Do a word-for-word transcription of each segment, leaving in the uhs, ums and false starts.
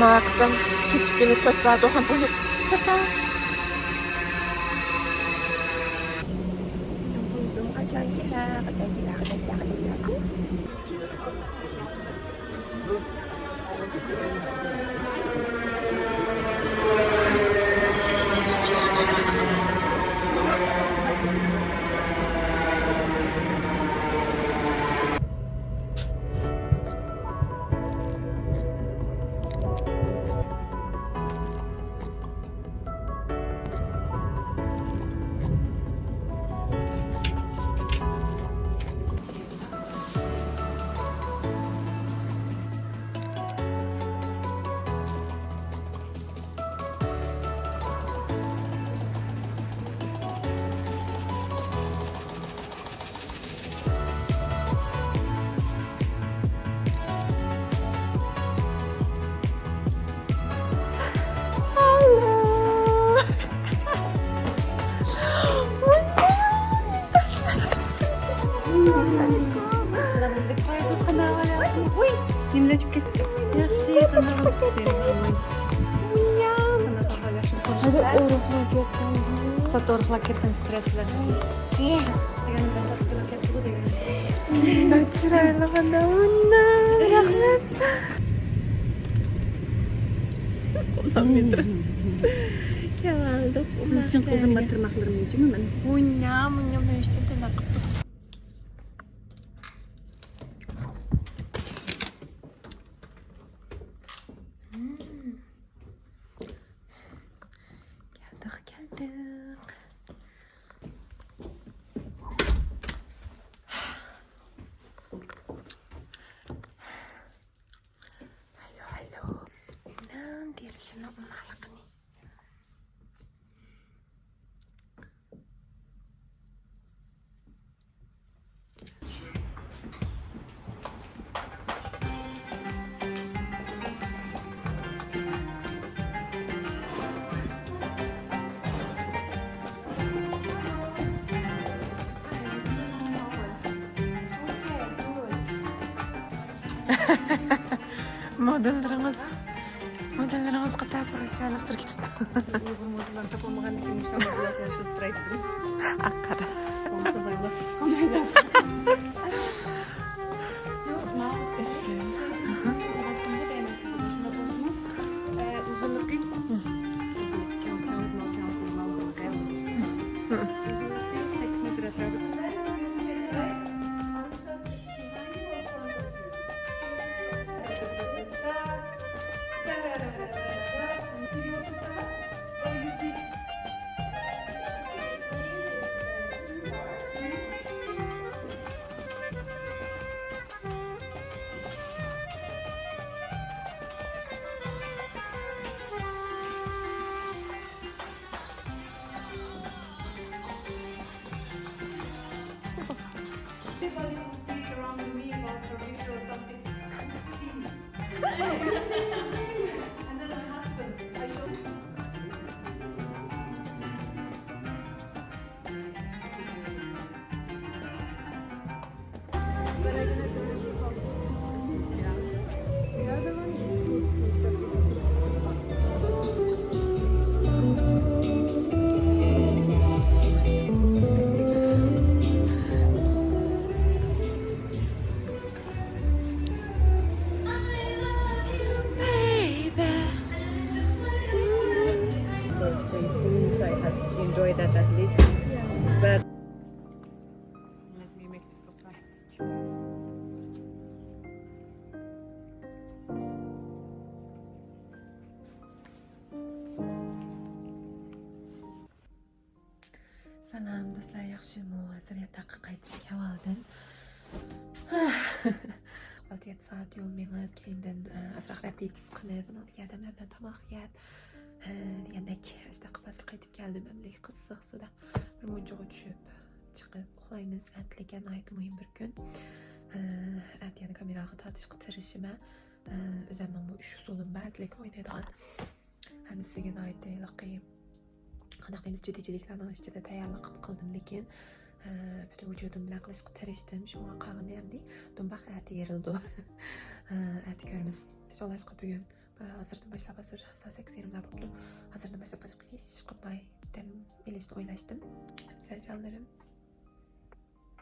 ماكىجان كېچە كۈنى تۆت سائەت ئوخۇن بولۇش. مېنىڭ پويىزىم قاچان كېلە، قاچان كېلە، قاچان كېلە، قاچان كېلە. ياخشى، قانداق ئەھۋال، ياخشىمۇ؟ قانداق ئەھۋال، ياخشىمۇ؟ ساتورخلا كەتتىڭ، سترېسلەر. دېگەن باشلاپ تۇرۇپ كەتتىغۇ دېگەن. چىرايلىق ئانا، مۇنداق رەھمەت. كەۋالدۇق. سىز ئۈچۈن قىلدىم بار تىرناقلىرىمنى، جۇمۇ مەن. مۇنيا، مۇنيا مەن ئۈچۈن تىرناق قىپتۇ. كەلدۇق، كەلدۇق. ھالو، ھالو. مېنىڭ دېرىزىمنىڭ ئوماقلىقىنى. مودېللىرىڭىز، مودېللىرىڭىزغا تەسىر چىرايلىق بىر كېتىپتۇ. ئۇيغۇر مودېللارنى تاپالمىغاندىكىن مۇشۇنداق مودېللارنى ئىشلىتىپ تۇرايتتىم. ئاققارا. بولمىسا زايلاپ چىققان. ئۇزۇنلۇقى. ئۇزۇنلۇقى. ئۇزۇنلۇقى سەككىز مېتىر ئەتراپىدا. Everybody who sees around me about her picture or something, and then my husband, I show. Enjoy that at least. But let me make this surprise. سالام دوستلار، ياخشىمۇ؟ ھازىر ياتاققا قايتىپ كەلدىم. ئالتە يەتتە سائەت يول مېڭىپ، كەينىدىن، ئە، ئازراق رېپېتىس قىلىپ، ئۇنىڭدىن كېيىن ئادەملەر بىلەن تاماق يەپ، ھە، دېگەندەك، ئاشۇنداق قىلىپ ھازىر قايتىپ كەلدىم. ئەمدى قىزىق سۇدا بىر مۇنچىغا چۈشۈپ، چىقىپ ئۇخلايمىز. ئەتىلىككە ناھايىتى مۇھىم بىر كۈن. ھە، ئەتە يەنە كامېراغا تارتىشقا تىرىشىمەن. ئە، ئۆزۈمنىڭمۇ ئۈچ ئۇسۇلۇم بار ئەتىلىك ئوينايدىغان. ھەممىسىگە ناھايىتى ھېلىقى، قانداق دەيمىز، جىددىيچىلىكلەرنىڭ ئىچىدە تەييارلىق قىلىپ قىلدىم، لېكىن، ئە، پۈتۈن ۋۇجۇدۇم بىلەن قىلىشقا تىرىشتىم. شۇڭا قالغىنى ئەمدى دۇمباق ئەتە يېرىلىدۇ. ئە، ئەتە كۆرىمىز. شۇڭلاشقا بۈگۈن، ئە، ھازىردىن باشلاپ، ھازىر سائەت سەككىز يېرىملا بوپتۇ. ھازىردىن باشلاپ باشقا ھېچ قىلماي دەم ئېلىشنى ئويلاشتىم. ئەمىسە جانلىرىم.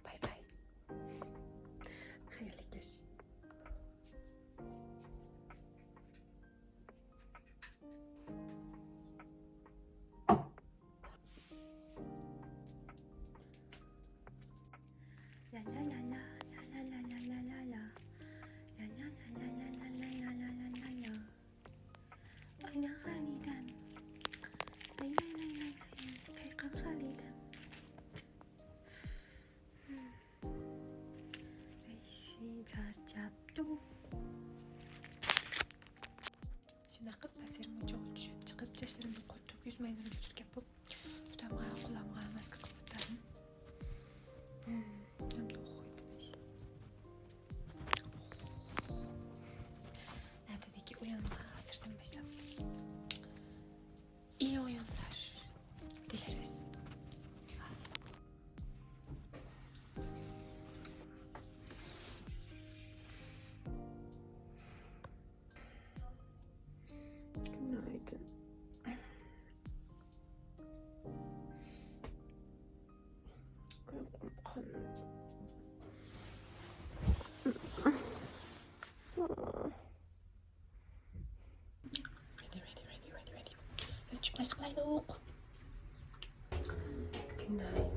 باي باي. خەيرلىك كەچ. شۇنداق قىلىپ، بەسىرىممۇ چوغ چۈشۈپ چىقىپ، چاچلىرىمنى قۇرۇتۇپ، يۈز مايلىرىمنى سۈركەپ بولۇپ، پۇتامغا، قولامغا ماسكا قىلىپ ئولتۇردۇم. ھەمدە ئۇخلايدۇ. ئەتىدىكى ئويۇنغا ھازىردىن باشلاپ ئىي ئويۇنلار تىلەيمىز. Günaydın. Ready, ready, ready, ready, ready. Biz çöpleştik, laylık. Günaydın.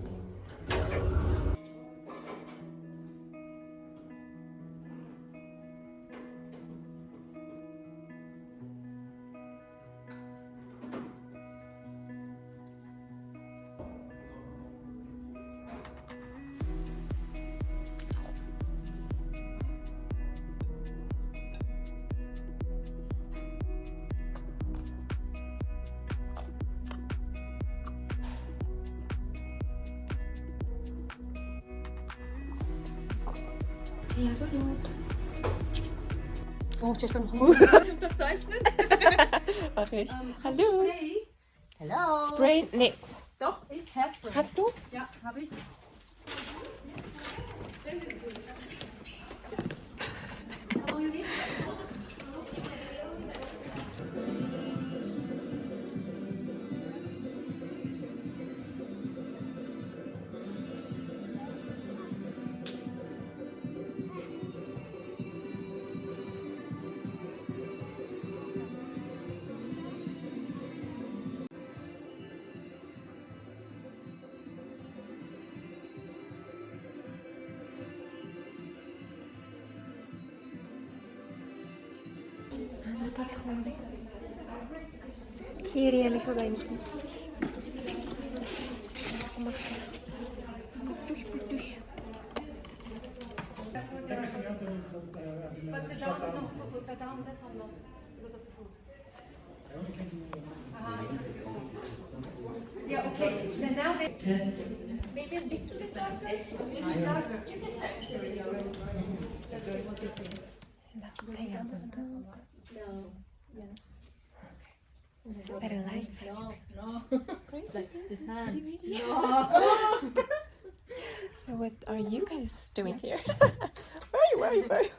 Oh, just a Unterzeichnen? Mach ich. Ähm, hast du Hallo. Spray? Hallo. Spray? Nee. Doch, ich Hairspray. Hast du? Ja, habe ich. كېرىيەلىك بولايمىكىن؟ But the down, no, food, food, the down, that's not because of the food. Yeah, okay. Then now they test. شۇنداق تەييار بولدى. Better lights. No, no. Like this hand. Ready, ready? No. So what are you guys doing here? Where are you? Where are you? Where are you?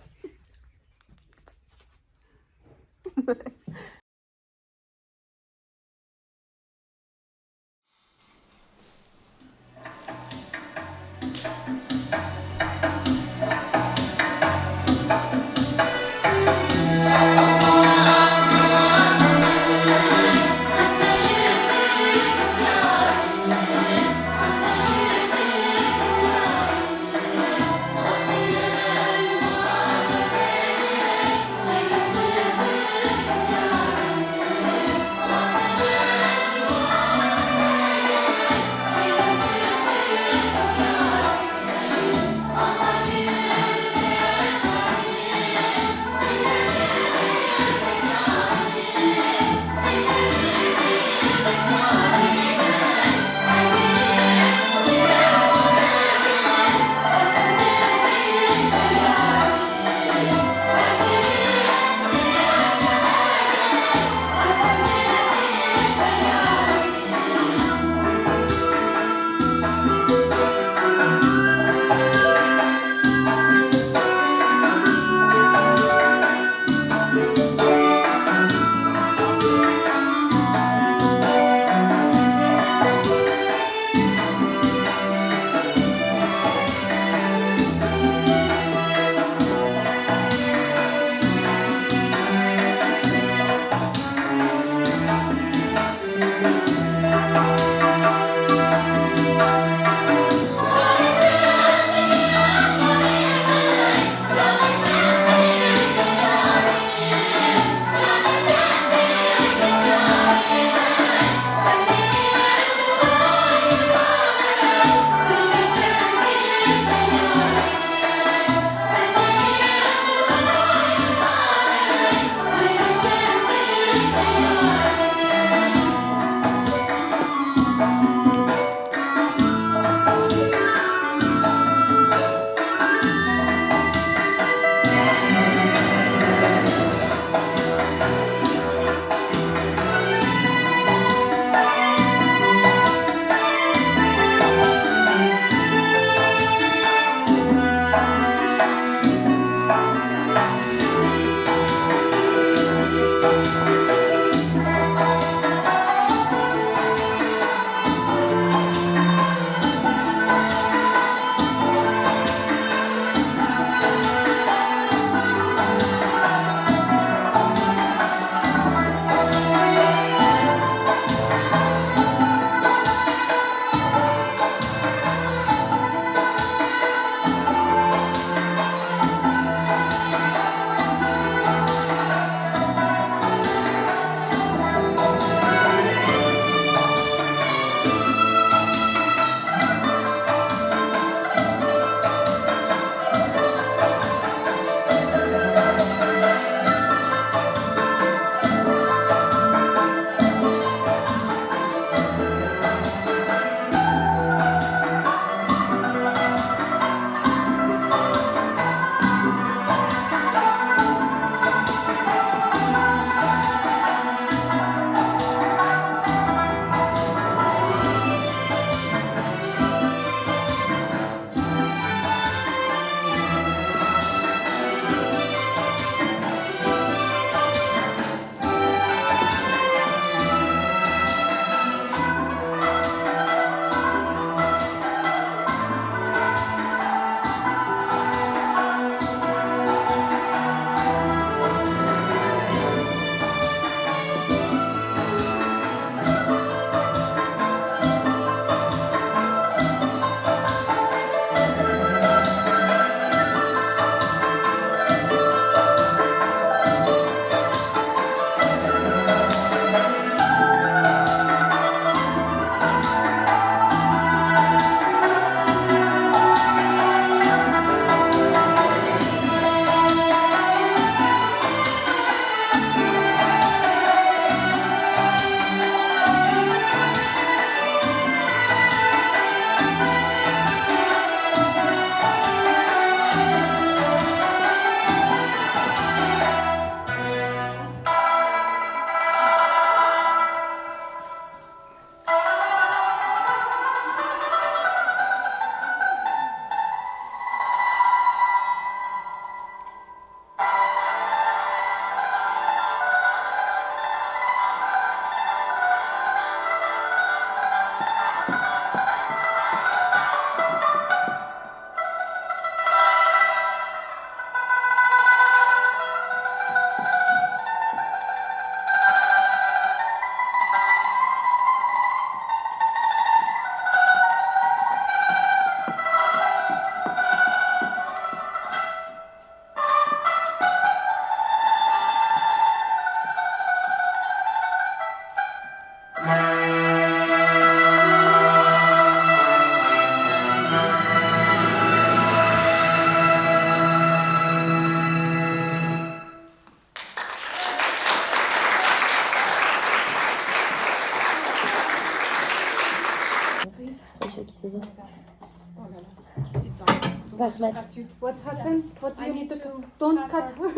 رەھمەت. What's happened? What do you need to do? Don't cut her.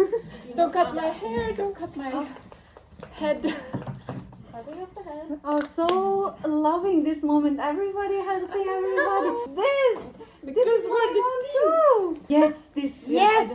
Don't cut my hair, don't cut my head. Oh, so loving this moment. Everybody helping everybody. This, this is what I want too. Yes, this. Yes.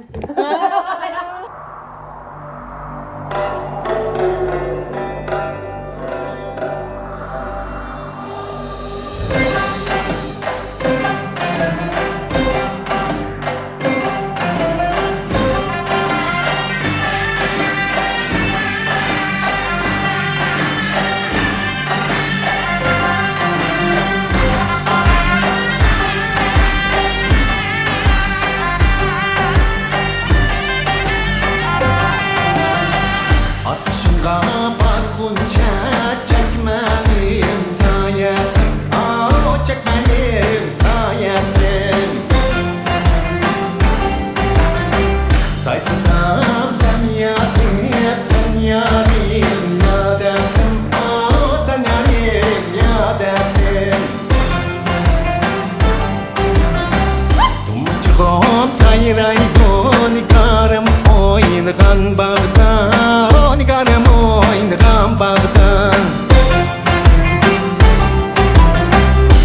ئاتمىشىڭغا بارغۇچە چەكمەيلى سايەتتىن، ئاۋۇ چەكمەيلى سايەتتىن. سايسىتاپ سەن ياتىپ، سەن يارىم يا دەپتىم، ئاۋۇ سەن يارىم يا دەپتىم. تۇمچۇقۇم سايرايدۇ نىگارىم ئوينىغان باغدا، نىگارىم ئوينىغان باغدا.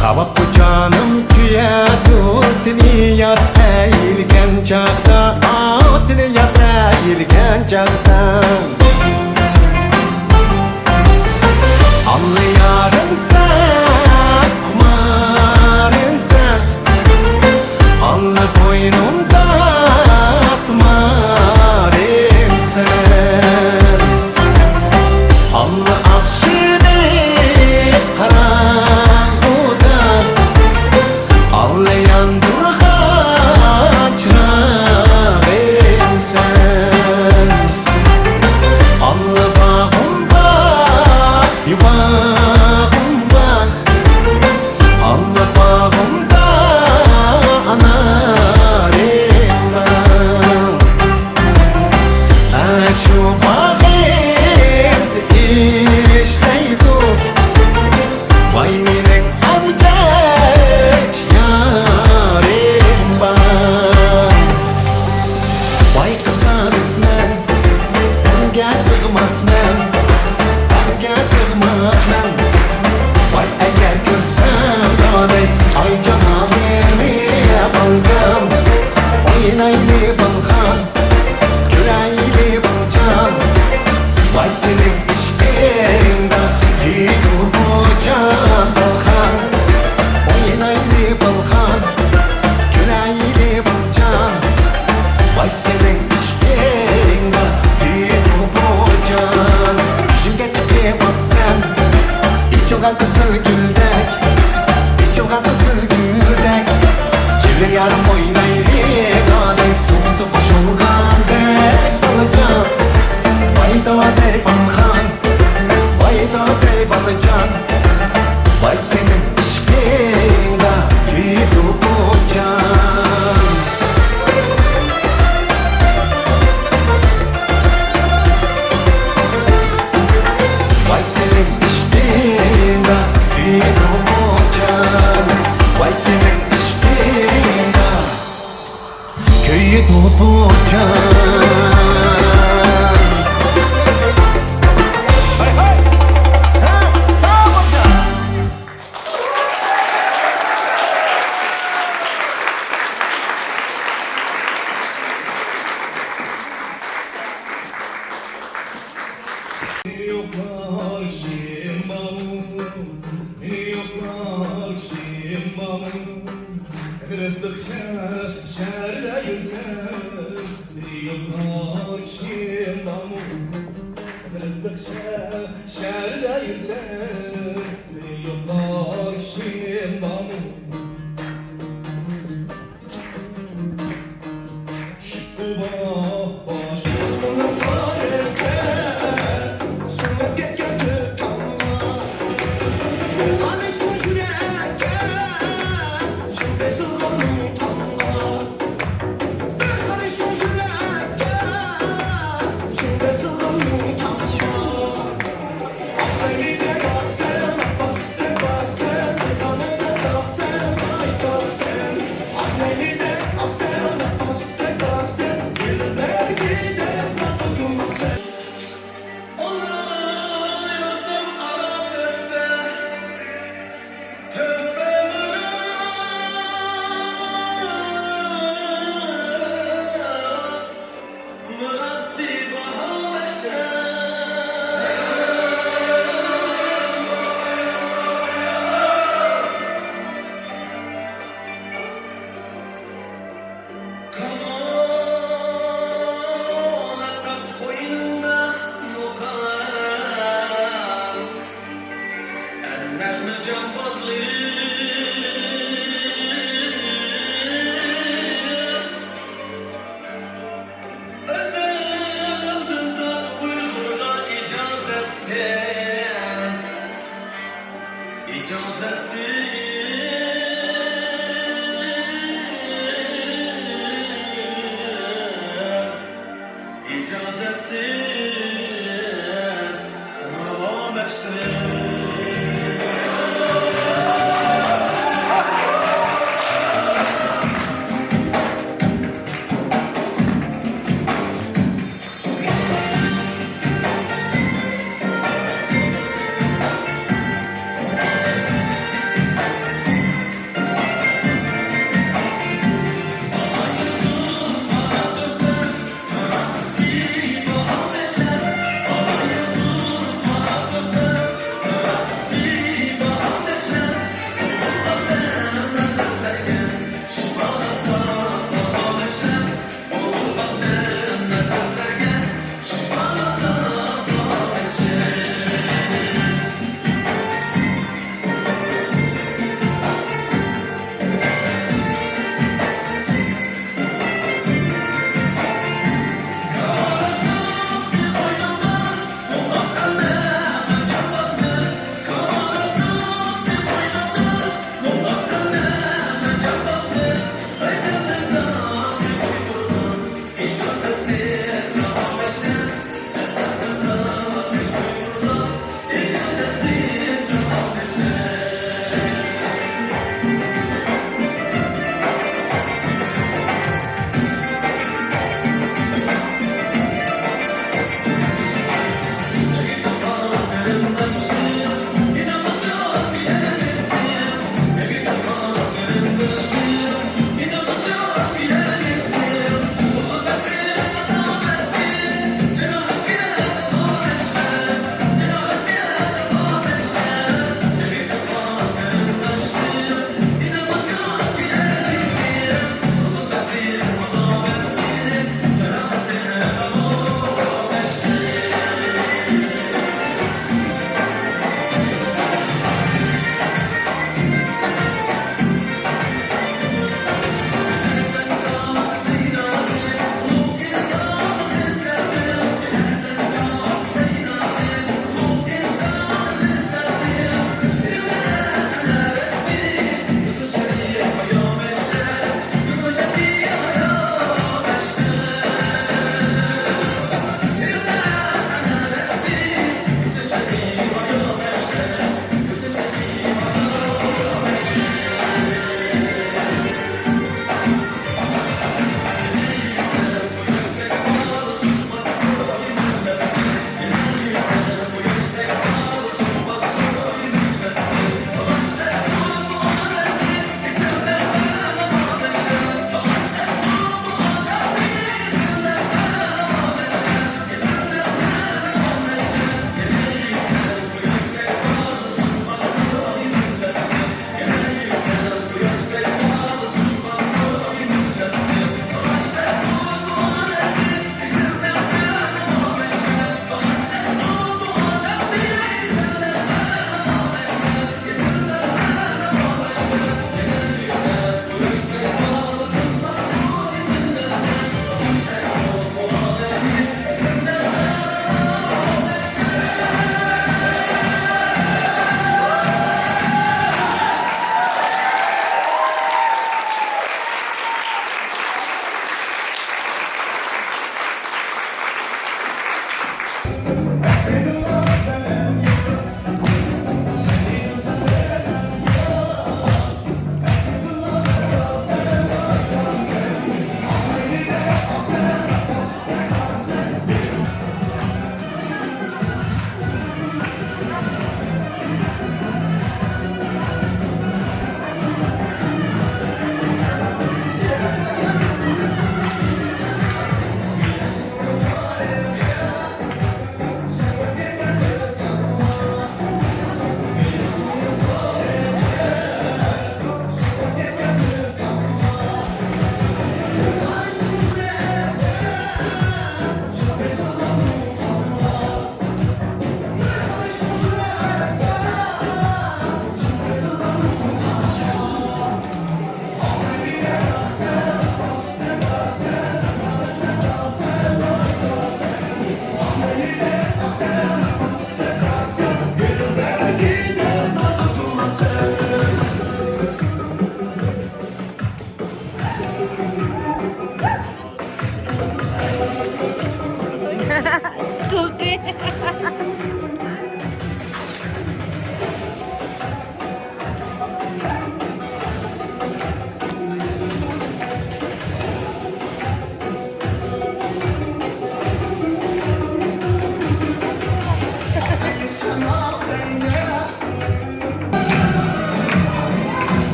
كاۋاپقا جانىم كۆيەدۇ، سېنى ياد ئەيلىگەن چاغدا، ئاۋۇ سېنى ياد ئەيلىگەن چاغدا. ئاللا يارىمسەن، خۇمارىمسەن، ئاللا بوينۇمدا تۇمارىمسەن. ئاللا ئاخشىمى قاراڭغۇدا، ئاللا ياندۇرغان چىراغىمسەن. ئاللا باغىمدا، باغىمدا، ئاللا باغىمدا ئانارىمدا. ئاشۇ باغىمدا ئىشلەيدۇ، ۋاي مېنىڭ ئەمگەك يارىم بار. ۋاي قىزارىپمەن، ئەلگە سىغماسمەن، ئەلگە سىغماسمەن. ۋاي ئەگەر كۆرسەڭ داداي، ئاي جامالىنى بالغام، ئوينايلى بالغام، كۆرەيلى بالجام. ۋاي سېنىڭ ئىشقىڭدا كۆيىدۇ بۇ جان بالغام، ئوينايلى بالغام، كۆرەيلى بالجام. ۋاي سېنىڭ ئىشقىڭدا كۆيىدۇ بۇ جان. يۈزۈڭگە چىقىپ باقسام، ئېچىلغان قىزىل گۈلدەك، ئېچىلغان قىزىل گۈلدەك. كېلىڭ يارىم ئوينايلى داداي، سۇغىسى قوشۇلغاندەك بالىجان. ۋاي داداي بالىخان، ۋاي داداي بالىجان. ۋاي سېنىڭ ئىشقىڭدا كۆيىدۇ بۇ جان. ۋاي سېنىڭ ئىشقىڭدا كۆيىدۇ بۇ جان. ۋاي سېنىڭ ئىشقىڭدا كۆيىدۇ بۇ جان. ھەي، ھەي! ھە؟ ھە، بۇ جان! يوقلار كىشىم بارمۇ؟ يوقلار كىشىم بارمۇ؟ غېرىبلىق شەھەردە يۈرسەم، يوقلار كىشىم بارمۇ؟ غېرىبلىق شەھەردە يۈرسەم، يوقلار كىشىم بارمۇ؟ چۈشۈپتۇ باشىمنىڭ تارىخى، سۈرۈپ كەتكەن تامغا. قارىسۇن يۈرەككە، چىڭ بېسىلغان تامغا. قارىسۇن يۈرەككە، چىڭ بېسىلغان تامغا. ئاق رەڭگىگە باقسام،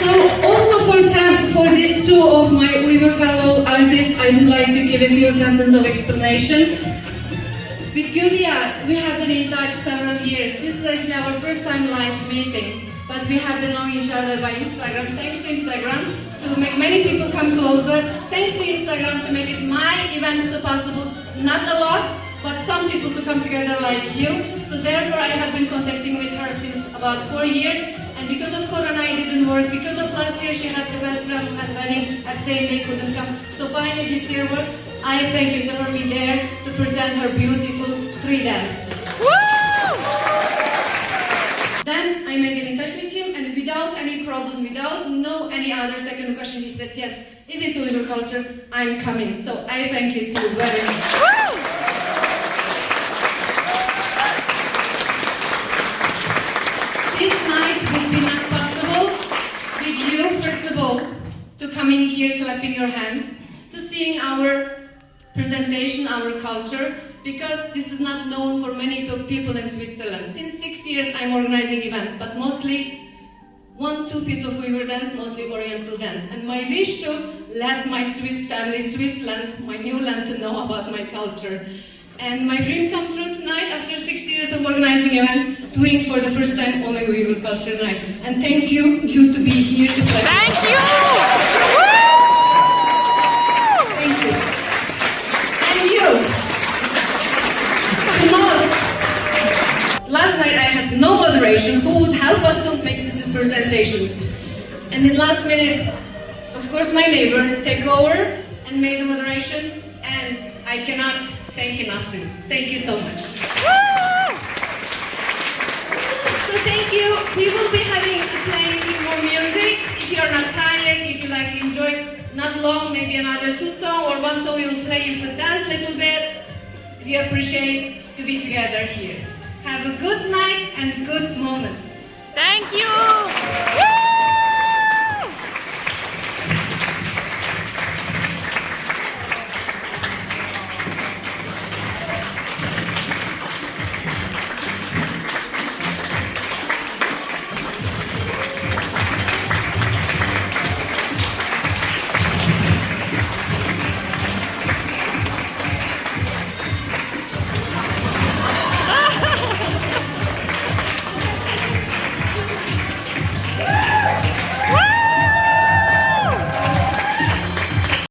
So also for time, for these two of my Uyghur fellow artists, I would like to give a few sentences of explanation. With Julia, we have been in touch several years. This is actually our first time live meeting, but we have been knowing each other by Instagram. Thanks to Instagram to make many people come closer. Thanks to Instagram to make it my events to possible. Not a lot, but some people to come together like you. So therefore, I have been contacting with her since about four years. And because of Corona, it didn't work. Because of last year, she had the best friend and wedding at same day, couldn't come. So finally, this year worked. I thank you to her be there to present her beautiful three dance. Then I made it in touch with him, and without any problem, without no any other second question, he said yes. If it's Uyghur culture, I'm coming. So I thank you too very much. This night would be not possible with you, first of all, to coming here, clapping your hands, to seeing our presentation, our culture, because this is not known for many pe- people in Switzerland. Since six years, I'm organizing event, but mostly one, two piece of Uyghur dance, mostly Oriental dance. And my wish to let my Swiss family, Swiss land, my new land to know about my culture. And my dream come true tonight after six years of organizing event, doing for the first time only Uyghur Culture Night. And thank you, you to be here to play. Thank you! Thank you. And you, the most. Last night I had no moderation. Who would help us to make the presentation? And then last minute, of course, my neighbor take over and made the moderation. And I cannot thank enough to you. Thank you so much. So thank you. We will be having playing few more music. If you are not tired, if you like to enjoy, not long, maybe another two song or one song we will play. You could dance a little bit. We appreciate to be together here. Have a good night and good moment. Thank you.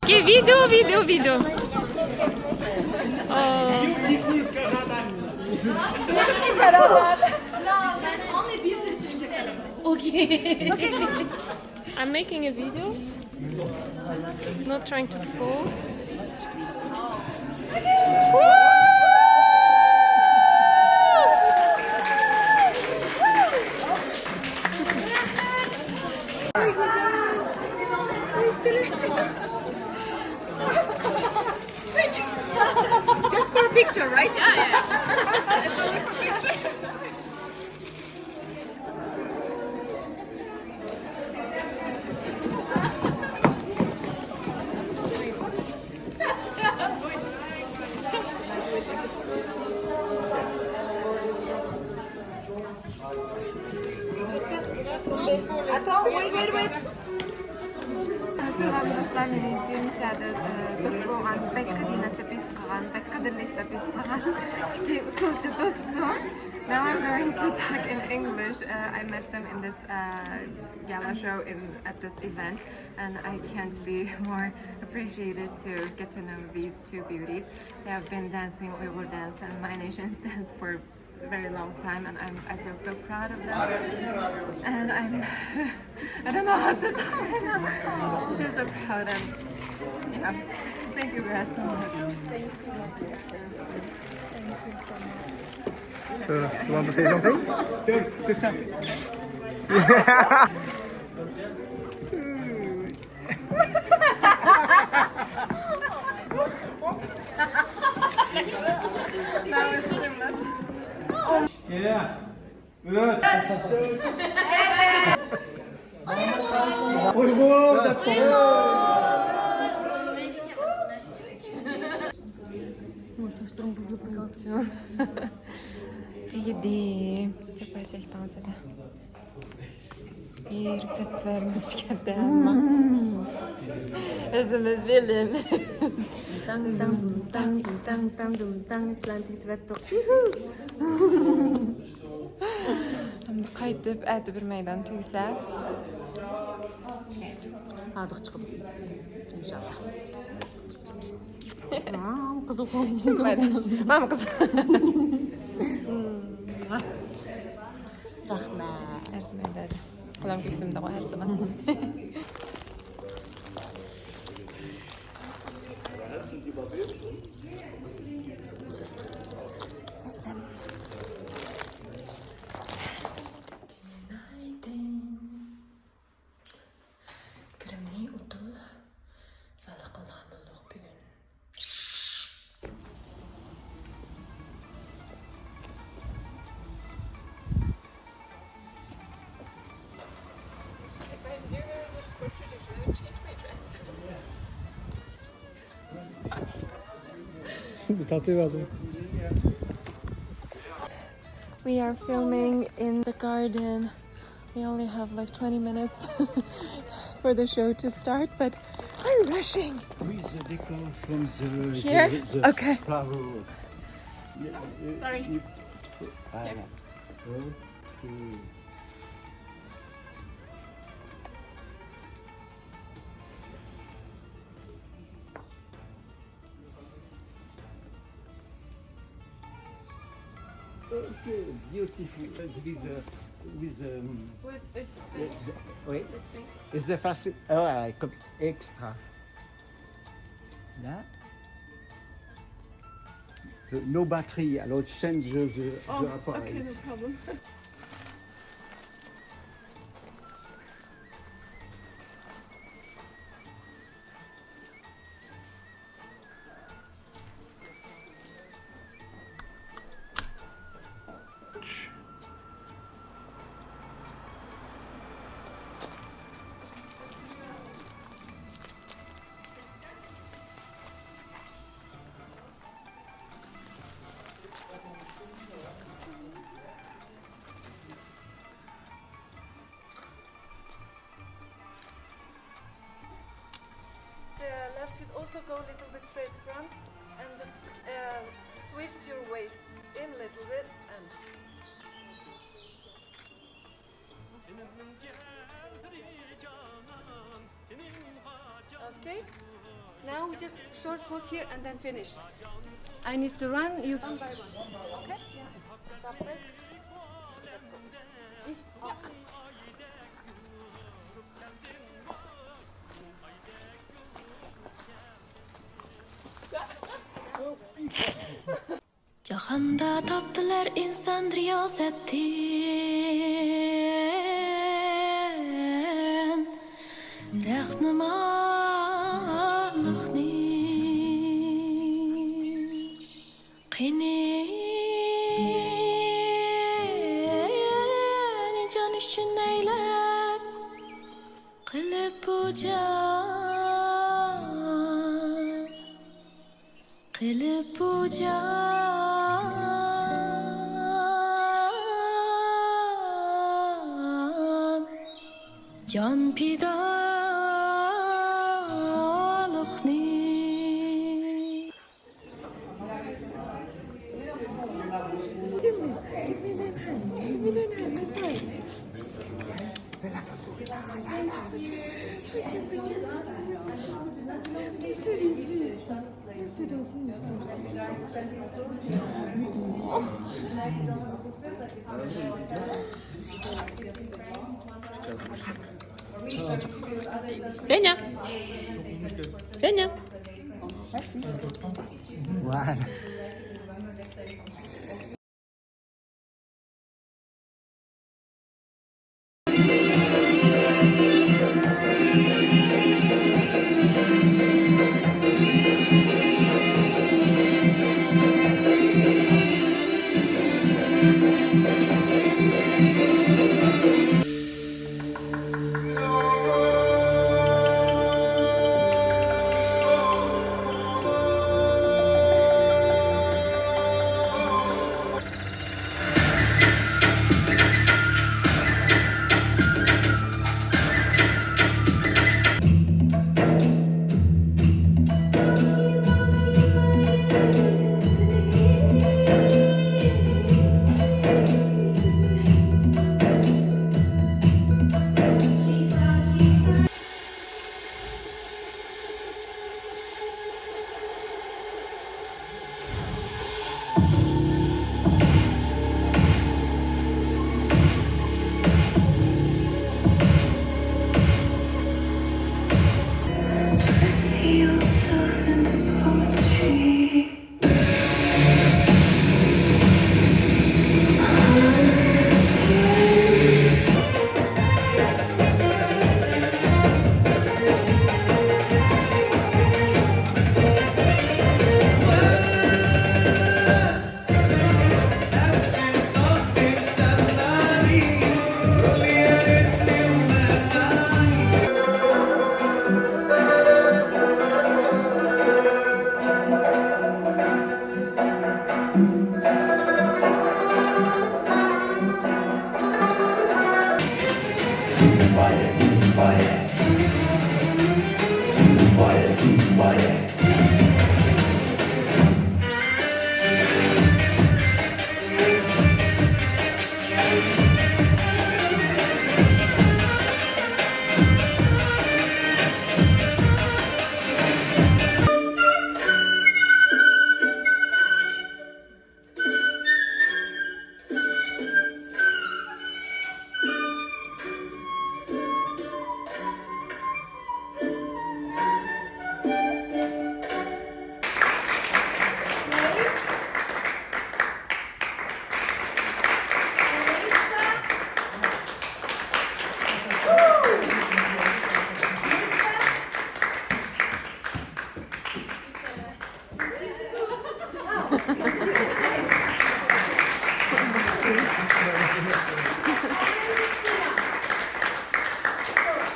Okay, video, video, video. Oh. Okay. I'm making a video. Not trying to fall. Just for a picture, right? Yeah, yeah. Attends, wait, wait, wait. ئىسلام مېنىڭكى مۇشۇ يەردە، ئى، دوست بولغان، بەك قەدىمىي دەپ ھېس قىلغان، بەك قەدىرلىك دەپ ھېس قىلغان ئىككى ئۇسسۇلچى دوستۇم. Now I'm going to talk in English. Uh, I met them in this, uh, gala show in, at this event, and I can't be more appreciated to get to know these two beauties. They have been dancing Uyghur dance and My Nation's dance for a very long time, and I'm, I feel so proud of them. And I'm, I don't know how to talk right now. I feel so proud of, yeah. Thank you guys so much. So, you want to say something? Yeah. Uyghur dep Toşturum buzlup kaldı. Peki de, çok başlayalım zaten. Bir fetverimiz geldi ama. Özümüz bilemiz. Tang, tang, dum, tang, dum, tang, tang, dum, tang. İşlendi, gitip ettik. Endi qaytib, ertə bir meydan tügsə. Artıq çıxdı. İnşallah. Aa, qızıl qoyun. Mama qız. Rahmet. Her zaman dedi. Qulam köksümdə qoy her zaman. Günaydın. Kirimni utul. Sağlık qılğan bolduk bugün. Tatlı verdim. We are filming in the garden. We only have like twenty minutes for the show to start, but we're rushing. With the decor from the, Here? The, the Okay. Flower. Sorry. Voilà. Okay. Okay, beautiful. With, uh, with, um, with this thing. Oui. This thing. It's the first. Oh, ouais, comme extra. Là. Euh, no battery, alors change the, the, oh, the appareil. Okay, no problem. The left foot also go a little bit straight front and, uh, twist your waist in a little bit and Okay. Now we just short walk here and then finish. I need to run. You one by one. Okay? Yeah. جاھاندا تاپتىلەر ئىنسان رىياسەتتىن رەھنۇمالىقنى. قېنى جان ئۈچۈن ئەيلەپ قىلىپ بۇ جان. قىلىپ بۇ جان، جان پىدا. Женя! Женя!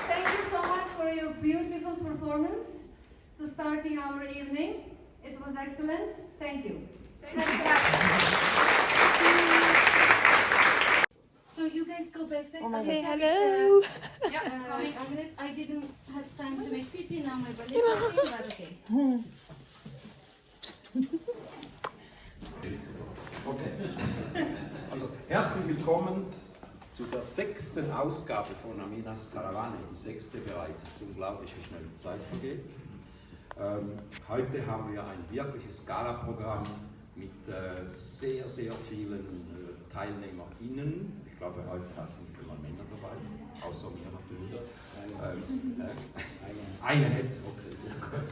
Thank you so much for your beautiful performance to starting our evening. It was excellent. Thank you. So you guys go backstage. Oh my God. Say hello. Yeah, uh, unless I didn't have time to make pee pee, now my belly is aching, but okay. Okay. Also, herzlich willkommen zu der sechsten Ausgabe von Aminas Karawane. Die sechste bereits. Es ist unglaublich, wie schnell die Zeit vergeht. Ähm, heute haben wir ein wirkliches Galaprogramm mit, äh, sehr, sehr vielen, äh, TeilnehmerInnen. Ich glaube, heute sind nicht einmal Männer dabei, außer mir natürlich. Ähm, äh, eine hätte es, okay, sehr gut.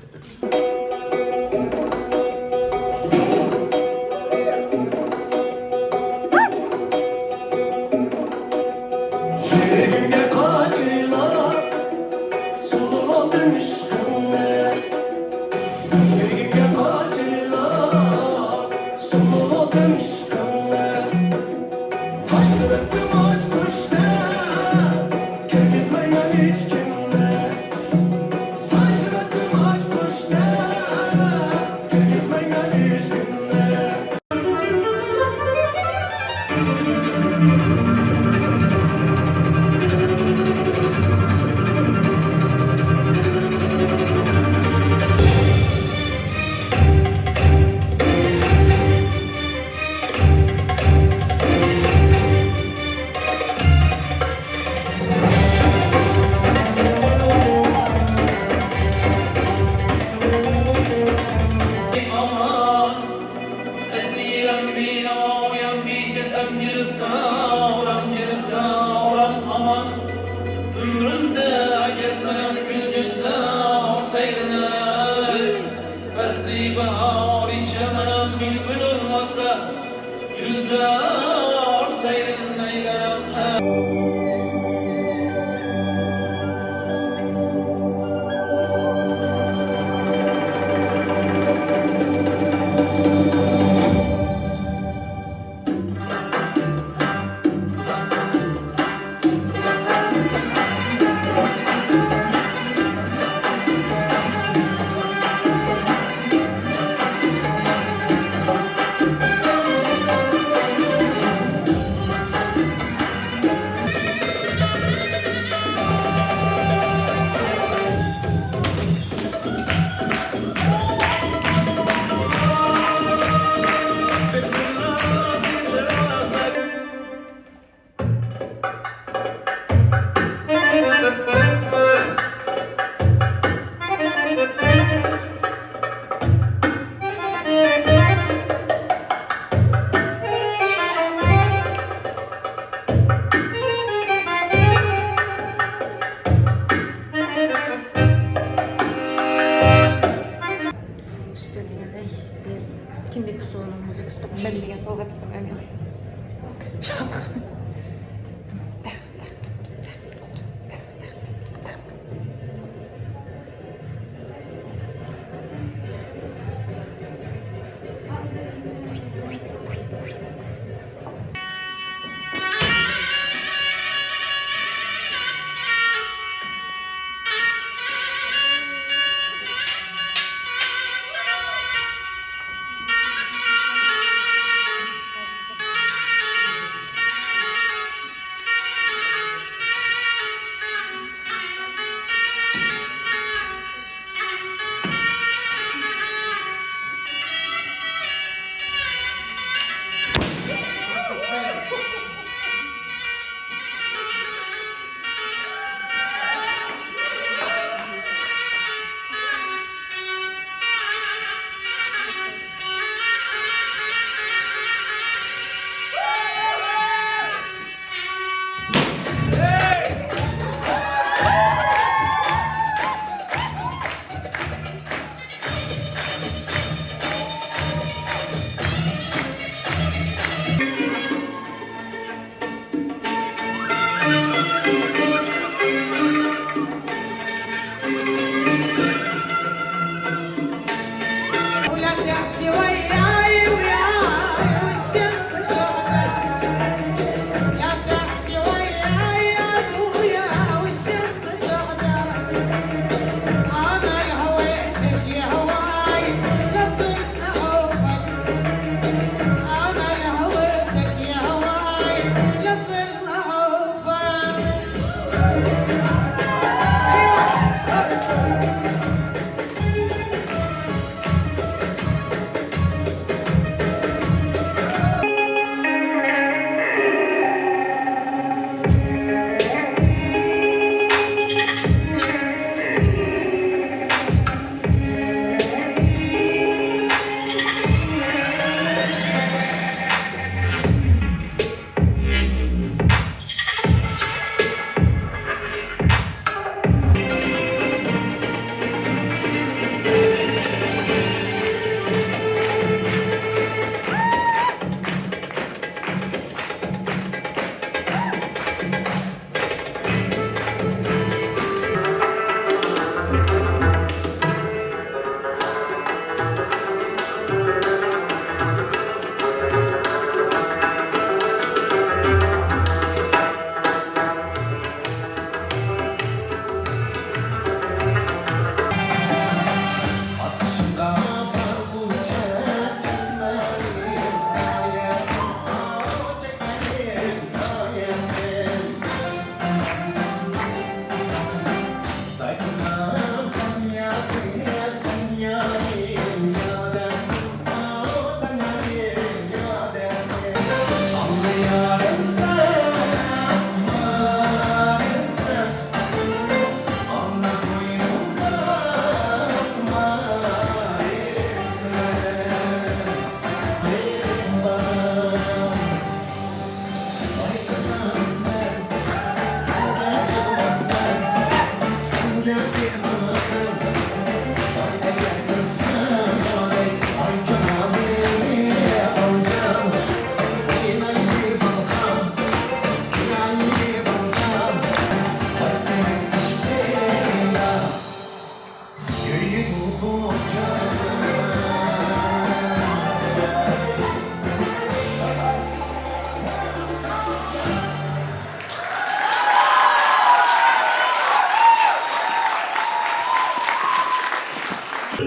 باھارى چەمەن بىلبىل ئۇرمىسا، گۈلزار سەيلىنمەيلەر. ئۈستى دېگەندە ھېسسىيات، كىندىك ئۇسسۇلىنىڭ مۇزىكىسى، مەن دېگەن تالغا تىقىم ئەمدى.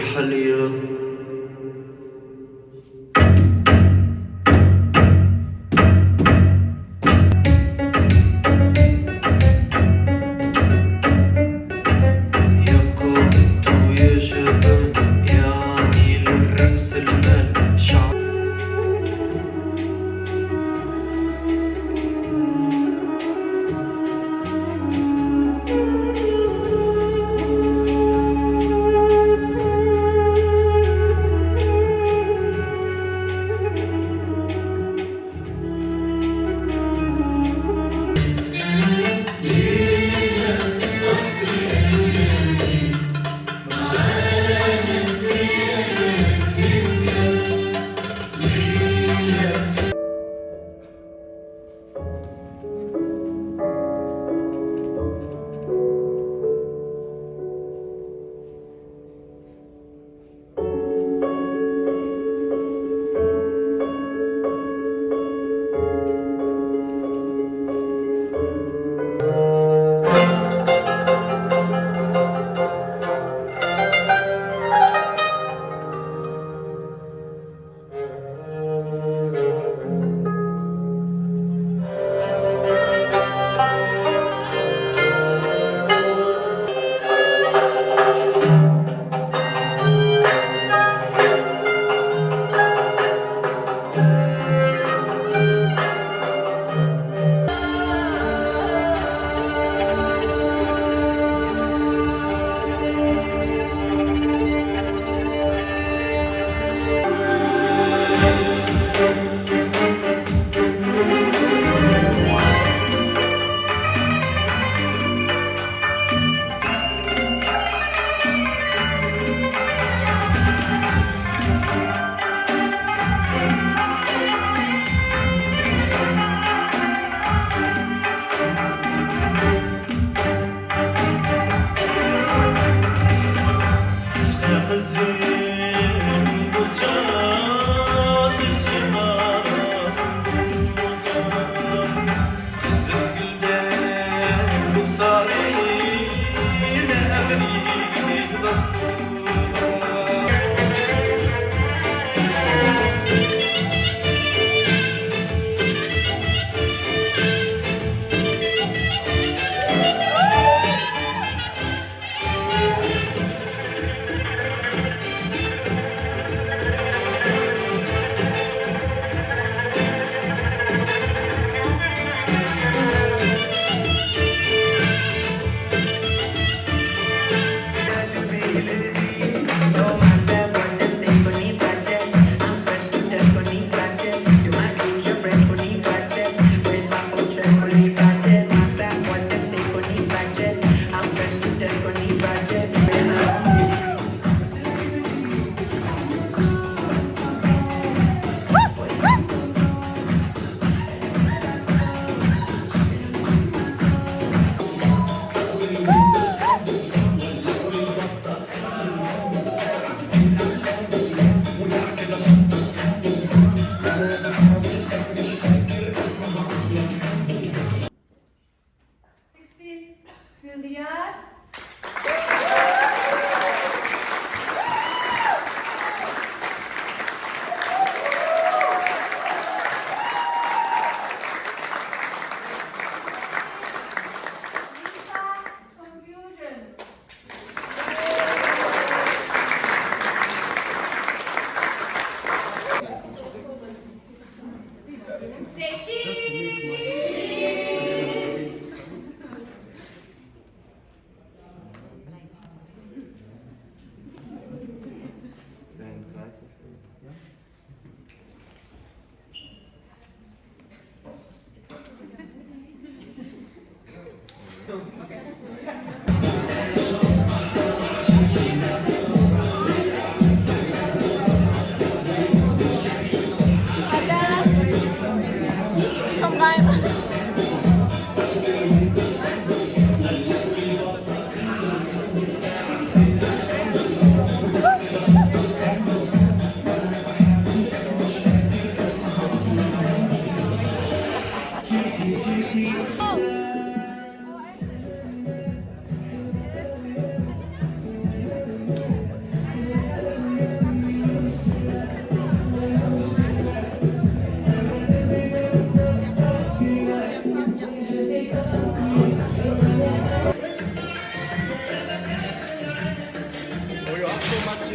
حاليا. يقود ويشبن، يعني للرأس المال شعب.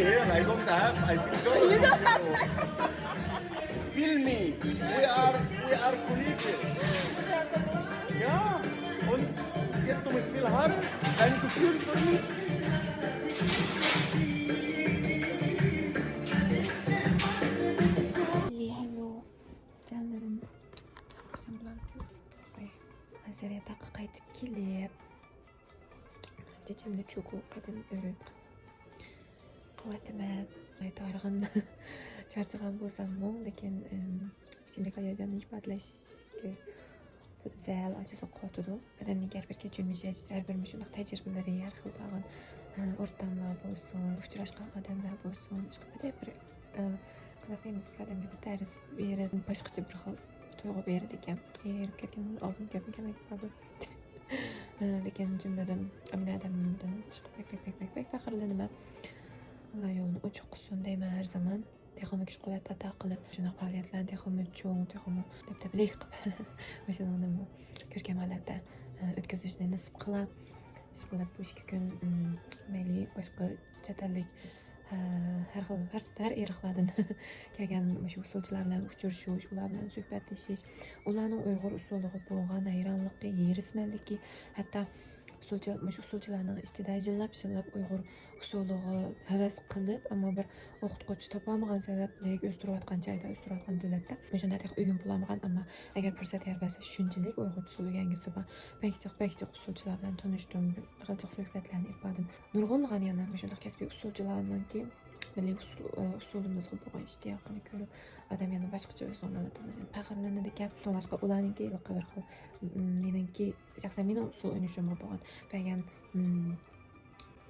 Here, I don't have, I feel so. You don't have. Feel me. We are, we are colleagues. Yeah. Und jetzt komme ich viel harder, dein Gefühl für mich. Hello, جانلىرىم. Hozir ياتاققا قايتىپ كېلىپ، چېچىمنى چوكۇپ قېتىم ئۆرۈپ قىلىۋاتىمەن. ناھايىتى ھارغىن، چارچىغان بولساممۇ، لېكىن، ئىم، ئىچىمدىكى ھاياجاننى ئىپادىلەشكە سەل ئاجىزلىق قىلىۋاتىدۇ. ئادەمنىڭ ھەر بىر كەچۈرمىشى، ھەر بىر مۇشۇنداق تەجرىبىلىرى، ھەر خىل بارغان، ئورتاملار بولسۇن، ئۇچراشقان ئادەملەر بولسۇن، ئىشقىلىپ ئاجايىپ بىر، قانداق دەيمىز، بىر ئادەمگە بىر تەرس بېرىدۇ، باشقىچە بىر خىل تۇيغۇ بېرىدىكەن. ئېرىپ كەتكەن، ئاغزىمغا گەپمۇ كەلمەي قالدى. لېكىن جۈملىدىن ئامىنە ئادەمدىن چىقىپ بەك، بەك، بەك، بەك، بەك پەخىرلىنىمەن. ئاللا يولىنى ئوچۇق قىلسۇن دەيمەن ھەر زامان. تېخىمۇ كۈچ-قۇۋۋەت ئاتا قىلىپ، شۇنداق پائالىيەتلەرنى تېخىمۇ چوڭ، تېخىمۇ دەبدەبىلىك قىلىپ، مۇشۇنىڭدىنمۇ كۆركەم ھالەتتە، ئە، ئۆتكۈزۈشنى نېسىپ قىلا. ئىشقىلىپ، بۇ ئىككى كۈن، ئىم، مەيلى باشقا چەت ئەللىك، ئە، ھەر خىل، ھەر، ھەر ئىرقلاردىن كەلگەن مۇشۇ ئۇسسۇلچىلار بىلەن ئۇچرىشىش، ئۇلار بىلەن سۆھبەتلىشىش، ئۇلارنىڭ ئۇيغۇر ئۇسسۇلىغا بولغان ھەيرانلىقى، ھېرىسمەنلىكى، ھەتتا ئۇسسۇلچى-، مۇشۇ ئۇسسۇلچىلارنىڭ ئىچىدە يىللاپ، يىللاپ ئۇيغۇر ئۇسسۇلىغا ھەۋەس قىلىپ، ئەمما بىر ئوقۇتقۇچى تاپالمىغان سەۋەبلىك، ئۆستۈرۈۋاتقان جايدا، ئۆستۈرۈۋاتقان دۆلەتتە مۇشۇنداق تېخى ئۆگىنىپ بولالمىغان، ئەمما ئەگەر پۇرسەت يار بەرسە، شۇنچىلىك ئۇيغۇر ئۇسسۇل ئۆگەنگۈسى بار، بەك جىق، بەك جىق ئۇسسۇلچىلار بىلەن تونۇشتۇم، بىر خىل جىق سۆھبەتلەرنى ئېلىپ باردىم. نۇرغۇنلىغان يەنە مۇشۇنداق كەسپىي ئۇسسۇلچىلارنىڭكى مىللىي ئۇسسۇل-، ئۇسسۇلىمىزغا بولغان ئىشتىياقىنى كۆرۈپ، ئادەم يەنە باشقىچە ئۆزىنىڭ مىللىتى بىلەن پەخىرلىنىدىكەن. شۇڭلاشقا ئۇلارنىڭكى ھېلىقى بىر خىل، م-، مېنىڭكى شەخسەن مېنىڭ ئۇسسۇل ئۆگىنىشىمگە بولغان بەرگەن، م،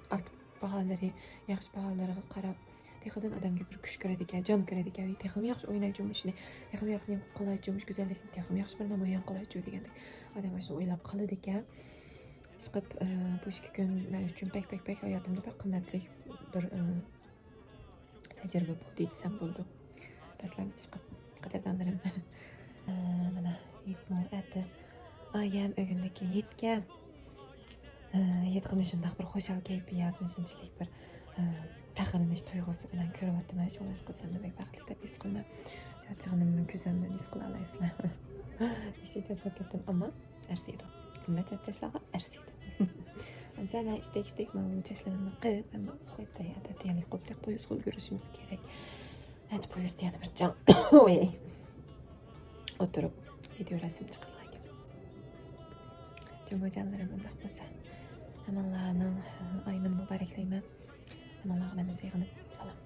ئارتۇق باھالىرى، ياخشى باھالىرىغا قاراپ، تېخىدىن ئادەمگە بىر كۈچ كىرىدىكەن، جان كىرىدىكەن. تېخىمۇ ياخشى ئوينايچۇ مۇشۇنى، تېخىمۇ ياخشى نېمە قىلايچۇ، مۇشۇ گۈزەللىكنى تېخىمۇ ياخشى بىر نامايان قىلايچۇ دېگەندەك ئادەم ئاشۇنى ئويلاپ قالىدىكەن. ئىشقىلىپ، ئە، بۇ ئىككى كۈن مەن ئۈچۈن بەك، بەك، بەك ھاياتىمدا بەك قىممەتلىك بىر، ئە، تەجرىبە بولدى دېسەم بولىدۇ. رەسلام ئىشقىلىپ، قەدىردانلىرىم. ئە، مانا، ھېيتمۇ ئەتە ئايەم ئۆگۈندىكى ھېيتكەن. ئە، ھېيتقىمۇ شۇنداق بىر خۇشال كەيپىيات، مۇشۇنچىلىك بىر، ئە، پەخىرلىنىش تۇيغۇسى بىلەن كىرىۋاتىمەن. شۇڭلاشقا ئۆزۈمنى بەك بەختلىك دەپ ھېس قىلىمەن. چارچىغىنىمنى كۆزۈمدىن ھېس قىلالايسىلەر. ئىشتىن چارچاپ كەتتىم، ئەمما ئەرزىيدۇ. بۇنداق چارچاشلارغا ئەرزىيدۇ. ئەمسە مەن ئىشتەك-ئىشتەك ماۋۇ چاچلىرىمنى قىلىپ، ئەمما ئۇخلايتتى، ياتاتتى، يەنى قوپتەك پويىزغا ئۈلگۈرۈشىمىز كېرەك. ئەتە پويىزدا يەنە بىر جاڭ. ۋەي. ئولتۇرۇپ ۋىدېئو رەسىم چىقىدىغان گەپ. جۇمۇ جانلىرىم، ئۇنداق بولسا، ھەممىڭلارنىڭ ئايىمىنى مۇبارەكلەيمەن. ھەممىڭلارغا مەندىن سېغىنىپ سالام.